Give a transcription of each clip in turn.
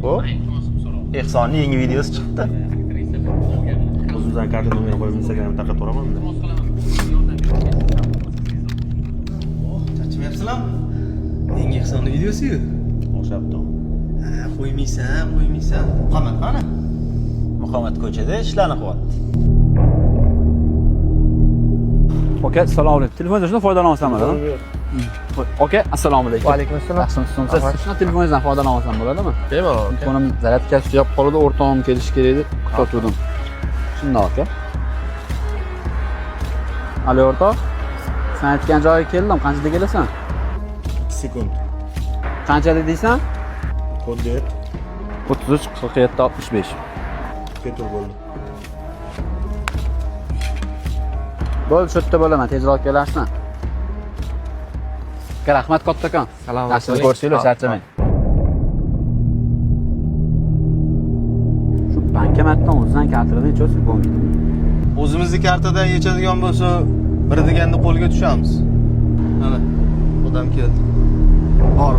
Xo'p. Ehsonning yangi videosi chiqdi. O'zimizdan karta nomerini qo'yib Instagramga tarqatib yuboraman. Charchamayapsizlarmi? Yangi Ehsonni videosi-yu. O'xshabdi. Ha, qo'ymaysan, qo'ymaysan. Muhammad qani? Muhammad ko'chada ishlarni qilyapti. Aka, assalomu alaykum. Telefoningizdan shundan foydalansam bo'ladimi? Aka, assalomu alaykum. Va alaykum assalom. Yaxshimisiz? Shundan telefoningizdan foydalansam bo'ladimi? Bemalol aka. Telefonim zaryadkasi tugab qoldi, o'rtog'im kelishi kerak edi, kutib. Shundoq aka. Alo o'rtoq. Sen aytgan joyga keldim, qanchada kelasan? 2 sekund. Qanchada deysan? Kod ber. 33 47 65. Ketur bo'ldi. Bo'ldi, shu yerda bo'laman, tezroq kelarsan. Aka, rahmat kattakon. Salomat Yaxshilik bo'ling. ko'rsanglar, charchamang. Shu bankomatdan o'zidan kartadan yechasiz bo'lmaydi. O'zimizni kartadan yechadigan bo'lsa, bir deganda qo'lga tushamiz. Mana, odam keldi. Bor.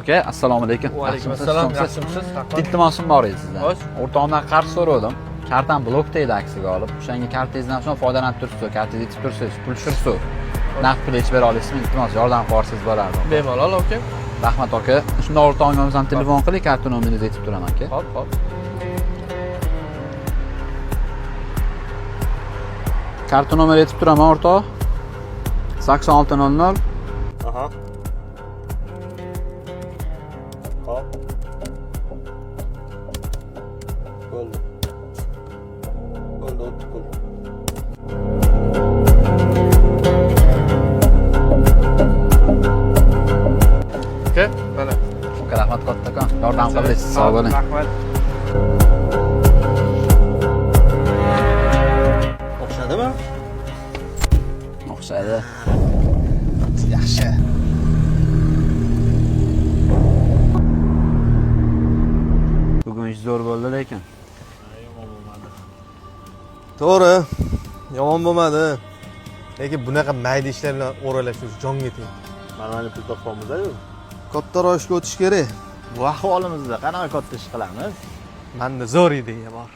Aka, assalomu alaykum. Va alaykum assalom. Yaxshimisiz? Rahmat. Iltimosim bor edi sizdan. Xo'sh. O'rtog'imdan qarz so'radim. Kartam blokda edi aksiga olib. O'shanga kartangizdan so'ng foydalanib tursiz, kartangizni yechib tursiz, pul tushirsiz. Naqd pul yechib bera olasizmi? Iltimos, yordam qilib bo'lardi. Bemalol aka. Rahmat aka. Shunda o'rtog'imga ham telefon qiling, karta nomeringizni aytib turaman aka. Hop, hop. Karta nomeri aytib turaman o'rtoq. 8600 Aha. Hop. Bo'ldi. Bo'ldi, o'tdi pul. Aka, mana. Aka, rahmat kattakon. Yordam qildingiz. Sog' bo'ling. Rahmat. O'xshadimi? O'xshaydi. Yaxshi. Bugun ish zo'r bo'ldi lekin. To'g'ri. Yomon bo'lmadi. Lekin bunaqa mayda ishlar bilan o'ralashish jonga tegdi. Нормально pul topganmiz-ku. Kattaroq ishga o'tish kerak. Bu ahvolimizda qanaqa katta ish qilamiz? Menda zo'r ideya bor.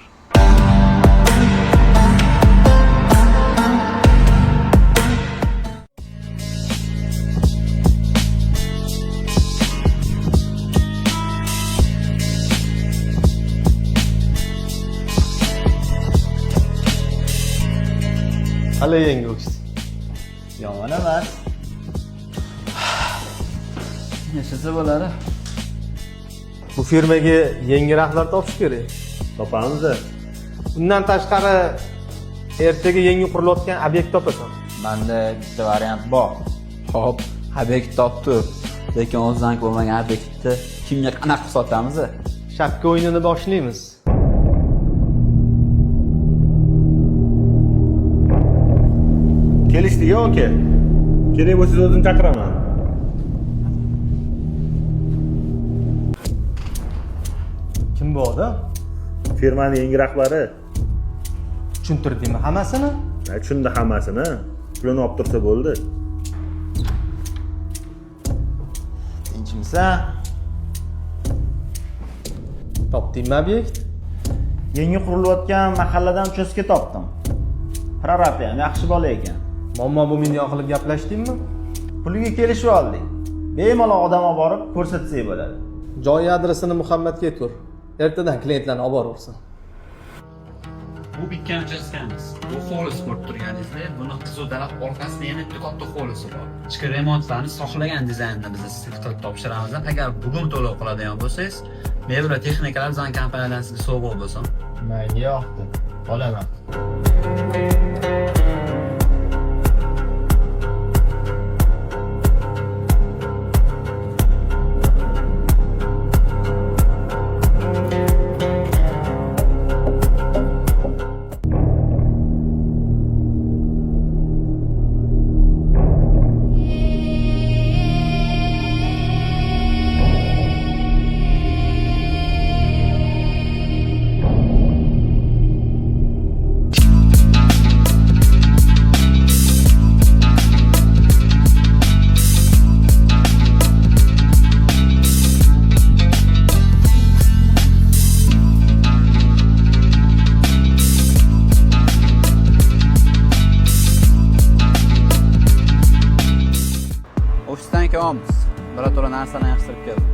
Hali yangi ofis. Yomon emas. Yashasa bo'ladi. Bu firmaga yangi rahbar topish kerak. Topamiz. Undan tashqari ertaga yangi qurilayotgan obyekt topasan. Menda bitta variant bor. Xo'p, obyekt topdi. Lekin o'zidan bo'lmagan obyektni kimga qanaqa qilib sotamiz? Shapka o'yinini boshlaymiz. Kelishdik aka. Kerak bo'lsa o'zim chaqiraman. Kim bu odam? Firmaning yangi rahbari. Tushuntirdingmi hammasini? Tushundi hammasini. Pulini olib tursa bo'ldi. Tinchmisan? Topdingmi obyekt? Yangi qurilayotgan mahalladan uchastka topdim. Prorab ham yaxshi bola ekan. Muammo bo'lmaydigan qilib gaplashdingmi? Puliga kelishib oldik. Bemalol odam olib borib ko'rsatsak bo'ladi. Joy adresini Muhammadga aytur. Ertadan klientlarni olib boraversin. Bu bitgan uchastkamiz. Bu hovlisi ko'rib turganingizdek, buni qiziq daraxt orqasida yana bitta katta hovlisi bor. Ichki remontlarni xohlagan dizaynda biz sizga qilib topshiramiz. Agar bugun to'lov qiladigan bo'lsangiz, mebel va texnikalar bizning kompaniyadan sizga sovg'a bo'lsin. Menga yoqdi. Olaman. kelyapmiz. Birato'la narsani yig'ishtirib keldim.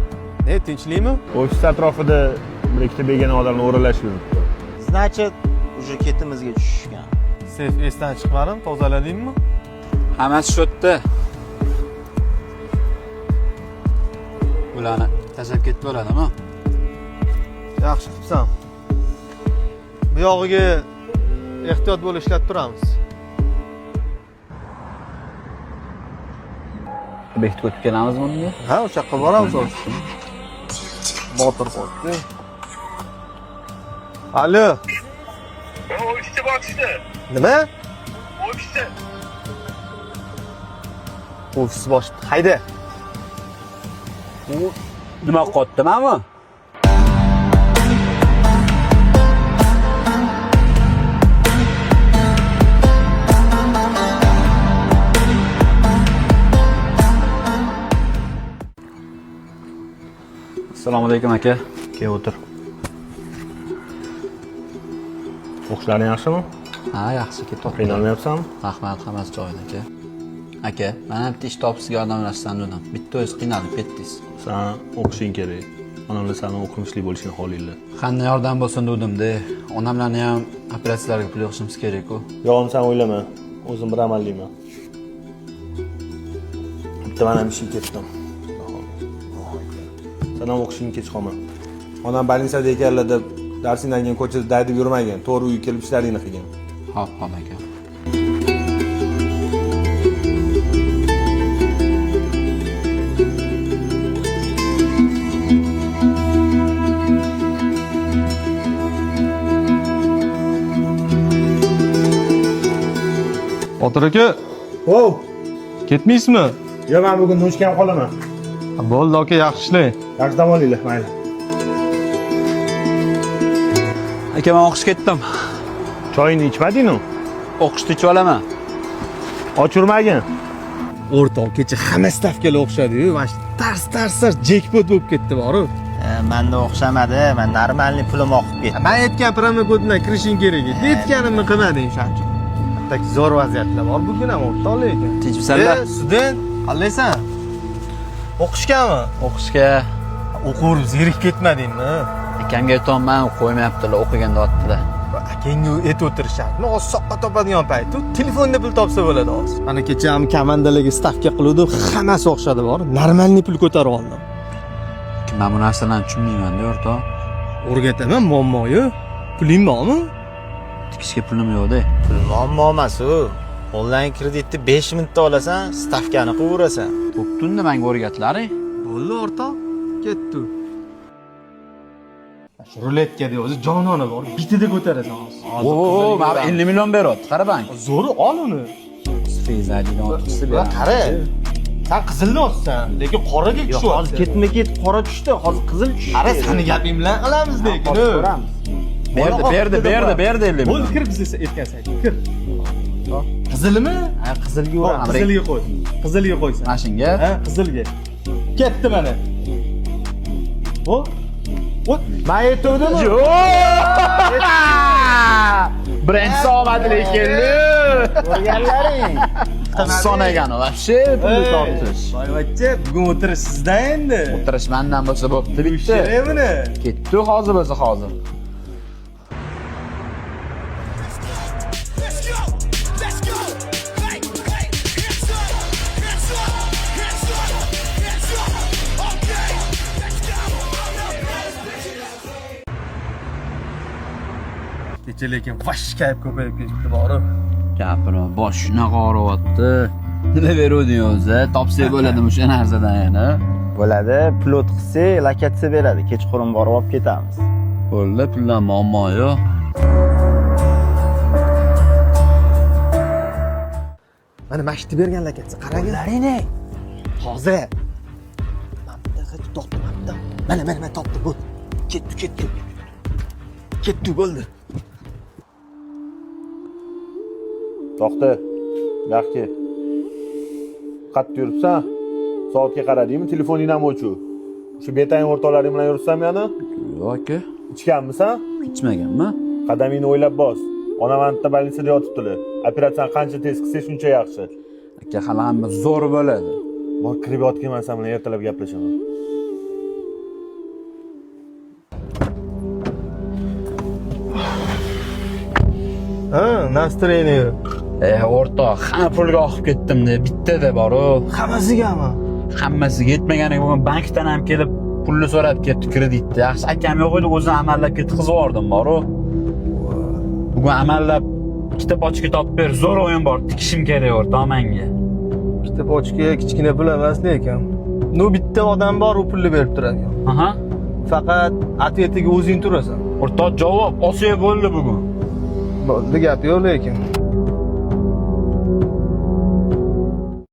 Ne, tinchlikmi? Ofis atrofida bir ikkita begona odamlar o'ralashib yuribdi. Значит, уже ketimizga tushishgan. Seyf esdan chiqmadim, tozaladingmi? Hammasi shu yerda. Ularni tashlab ketib bo'ladimi? Yaxshi qilibsan. Bu yog'iga ehtiyot bo'lib ishlab turamiz. Obektga o'tib kelamizmi unga? Ha, o'sha yoqqa boramiz hozir. Botir qo'ydi. Alo. Ofisda botishdi. Nima? Ofisda. Ofis boshdi. Hayda. Nima qotdi mana? Assalomu alaykum aka. Kel, o'tir. O'qishlaring yaxshimi? Ha, yaxshi ketyapti. Qiynalmayapsanmi? Rahmat, hammasi joyida aka. Aka, mana bitta ish topib sizga yordamlashsam dedim. Bitta o'zi qiynalib ketdingiz. San o'qishing kerak. Onamlar sani o'qimishli bo'lishini xohlaydilar. Qanday yordam bo'lsin dedim-da. Onamlarni ham operatsiyalarga pul yig'ishimiz kerak-ku. Yo'q, sen o'ylama. O'zim bir amalliman. Bitta man ham ishga ketdim. Sen ham o'qishingga kech qolma. Onam больница da ekanlar deb darsingdan keyin ko'chada daydib yurmagin. To'g'ri uyga kelib ishlaringni qilgin. Hop, hop aka. Botir aka, Wow! ketmaysizmi? Yo'q, men bugun nochga ham qolaman. Bo'ldi aka, yaxshi ishlang. Yaxshi dam olinglar, mayli. Aka, men o'qishga ketdim. Choyingni ichmadingmi? O'qishni ichib olaman. Ochirmagin. O'rtoq, kecha hamma stavkalar o'xshadi-yu, mana shu tars tars tars jekpot bo'lib ketdi boru. Manda o'xshamadi, man нормальный pulim oqib ketdi. Men aytgan promokod bilan kirishing kerak edi. Aytganimni qilmading o'shancha. Tak zo'r vaziyatlar bor bugun ham o'rtoq lekin. Tinchmisanlar? E, student, qalaysan? O'qishgami? O'qishga O'qiverib zerikib ketmadingmi? akamga aytyapman, qo'ymayaptilar, o'qigan deyaptilar. Akangga aytib o'tirishadimi? Hozir soqqa topadigan payt. Telefonda pul topsa bo'ladi hozir. Mana kecha ham komandalarga stavka qiluvdim, hammasi o'xshadi bor. Нормальный pul ko'tarib oldim. Men bu narsalarni tushunmayman-da, o'rtoq. O'rgataman, muammo yo'q. Puling bormi? Tikishga pulim yo'q-da. Pul muammo emas u. Onlayn kreditni 5 minutda olasan, stavkani qilaverasan. Bo'pti unda menga o'rgatlaring. Bo'ldi o'rtoq, ketdi. Shu ruletkada o'zi jonona bor, bitida ko'tarasan hozir. O, mana 50 million beryapti, qara bank. Zo'ri ol uni. Fezadigan otqisi Ulan qara. Sen qizilni otsan, lekin qoraga Yo'q, hozir tushyapti. ketma-ket qora tushdi, hozir qizil tushdi. Qara, sani gaping bilan qilamiz lekin. Hozir ko'ramiz. Berdi, berdi, berdi, berdi 50 Bo'ldi, million. kir biz aytgan saytga, kir. Qizilmi? Ha, qizilga Hop, uramiz. qizilga qo'y. Qizilga qo'ysan. Mana shunga. Ha, qizilga. Ketdi mana. O. O, Men aytuvdim. Birinchisi omadi lekin. Ko'rganlaring. Oson ekan, вообще pulni topish. Boyvachcha, bugun o'tirish sizdan endi. O'tirish mandan bo'lsa bo'pti bitta. Kerak buni. Ketdi hozir bo'lsa hozir. Let's go! Let's go! Hey, hey, hands up! Hands up! Hands up! Hands up! Okay, let's go! I'm the best bitches! Kecha lekin vash kayf ko'payib ketdi borib. Gapirma, bosh shunaqa og'riyapti. Nima beruvding o'zi? Topsak bo'ladimi o'sha narsadan yana? Bo'ladi, pul o'tkazsak, lokatsiya beradi. Kechqurun borib olib ketamiz. Bo'ldi, puldan muammo yo'q. Mana mana shu bergan lokatsiya, qarang. Larini. Hozir. Mana bu topdim, mana bu. Mana mana mana topdim, bu. Ketdi, ketdi. Ketdi, bo'ldi. To'xta. Buyoqqa. Qayerda yuribsan? Soatga qaradingmi? Telefoningni ham o'chir. Shu betayin o'rtoqlaring bilan yuribsanmi yana? Yo'q aka, Ichganmisan? ichmaganman. Qadamingni o'ylab bos. Onam anta больница da yotibdilar. Operatsiyani qancha tez qilsak shuncha yaxshi. Aka, hali hamma zo'r bo'ladi. Bor, kirib yotgin, man sen bilan ertalab gaplashaman. Ha, настроение. E, o'rtoq, hamma pulga oqib ketdim-da, bittada bor-u. Hammasigami? Hammasiga yetmaganiga bugun bankdan ham kelib pulni so'rab ketdi, kreditni. Yaxshi, akam yo'q edi, o'zim amallab ketqizib yubordim bor-u. Bugun amallab ikkita pochka topib ber, zo'r o'yin bor, tikishim kerak o'rtoq menga. Bitta pochka kichkina pul emas lekin. Ну, bitta odam bor, u pulni berib turadigan. Aha. Faqat ответ iga o'zing turasan. O'rtoq, javob olsa bo'ldi bugun. Bo'ldi, gap yo'q lekin.